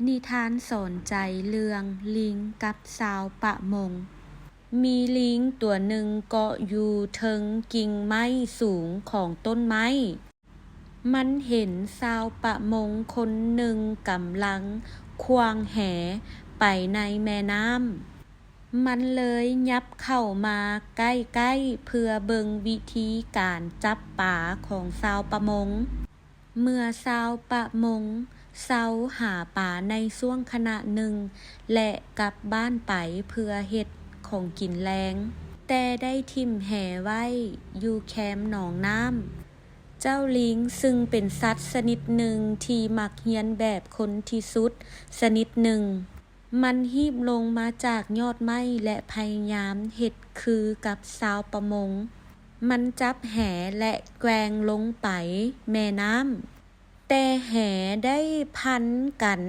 ນິທານສອນໃຈເລື່ອງລິງກັບຊາວປະມົງ. ມີລິງຕົວໜຶ່ງເກາະຢູ່ເທິງກິ່ງໄມ້ສູງຂອງຕົ້ນໄມ້. ມັນເຫັນຊາວປະມົງຄົນໜຶ່ງກຳລັງຂວ້າງແຫໄປໃນແມ່ນ້ຳ. ມັນເລີຍຫຍັບເຂົ້າມາໃກ້ໆເພື່ອເບິ່ງວິທີການຈັບປາຂອງຊາວປະມົງ. ເມື່ອຊາວປະມົງເຊົາຫາປາໃນຊ່ວງຂະນະໜຶ່ງ ແລະ ກັບບ້ານໄປເພື່ອເຮັດຂອງກິນແລງ, ແຕ່ໄດ້ຖິ້ມແຫໄວ້ຢູ່ແຄມໜອງນ້ຳ. ເຈົ້າລິງ, ຊຶ່ງເປັນສັດຊະນິດໜຶ່ງທີ່ມັກຮຽນແບບຄົນທີ່ສຸດຊະນິດໜຶ່ງ, ມັນຮີບລົງມາຈາກຍອດໄມ້ ແລະ ພະຍາຍາມເຮັດຄືກັບຊາວປະມົງ. ມັນຈັບແຫ ແລະ ແກວ່ງລົງໄປແມ່ນ້ຳ, ແຕ່ແຫໄດ້ພັນກັນ